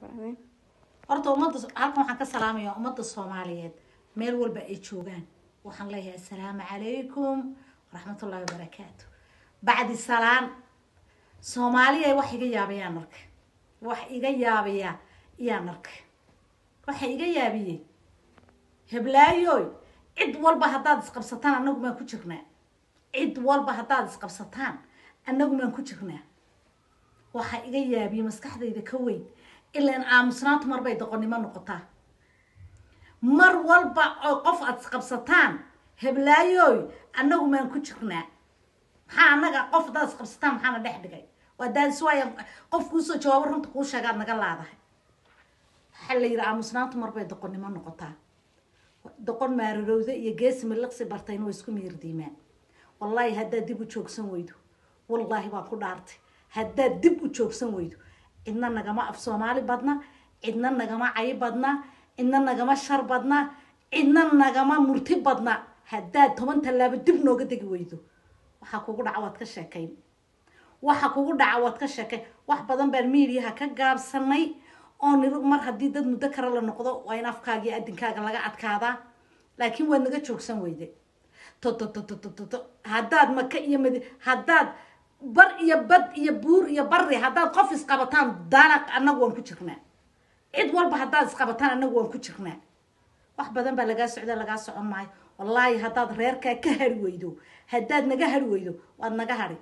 Raxiim. Horta ummadda halkan waxaan ka salaamayaa, ummadda Soomaaliyeed meel walba ay joogaan, waxaan leeyahay assalaamu calaykum waraxmatullaahi wabarakaatu. Bacdi salaan, Soomaaliya wax iga yaabayaan marka, wax iga yaabaya iyaan arkay. Waxa iga yaabiyey, heblaayoy, cid walba haddaad isqabsataan annagu maan ku jirnaa. Cid walba haddaad isqabsataan annagu maan ku jirnaa. Waxa iga yaabiyey, maskaxdayda ka weyn, ilaan aamusnaantu marbay doqonnimo noqotaa. Mar walba oo qof aad isqabsataan, heblaayoy, annagu maan ku jirnaa. Maxaa annaga qof haddaad isqabsataan maxaana dhex dhigay? Waa daadis waaya. Qof kuusoo jawaabo, runta kuu sheegaad naga laadahay. Waxaa la yidhi aamusnaantu marbay doqonnimo noqotaa. Doqon maararowda iyo geesi miliqsi bartayna way isku miirdiimaan. Wallaahi haddaad dib u joogsan weydo, wallaahi baan ku dhaartay, haddaad dib u joogsan weydo, cidna nagama af Soomaali badna, cidna nagama cay badna, cidna nagama shar badna, cidna nagama murti badna. Haddaad 10 tallaabo dib nooga degi weydo, waxaa kugu dhaca waad ka sheekayn. Waxa kugu dhaca waad ka sheekayn. Wax badan baan miidiyaha ka gaabsanay oo niri mar haddii dad muddo kale la noqdo waa in afkaaga iyo adinkaaga laga adkaadaa, laakiin waad naga joogsan weyde. To to to to to to to haddaad Maka iyo Madi, haddaad bar iyo bad iyo buur iyo bari, haddaad qof isqabataan dalaq, annagu waan ku jirnaa. Cid walba haddaad isqabataan annagu waan ku jirnaa. Wax badan baa lagaa socda, lagaa socon maayo. Wallaahi haddaad reerkaa ka hari weydo, haddaad naga hari weydo, waad naga hari.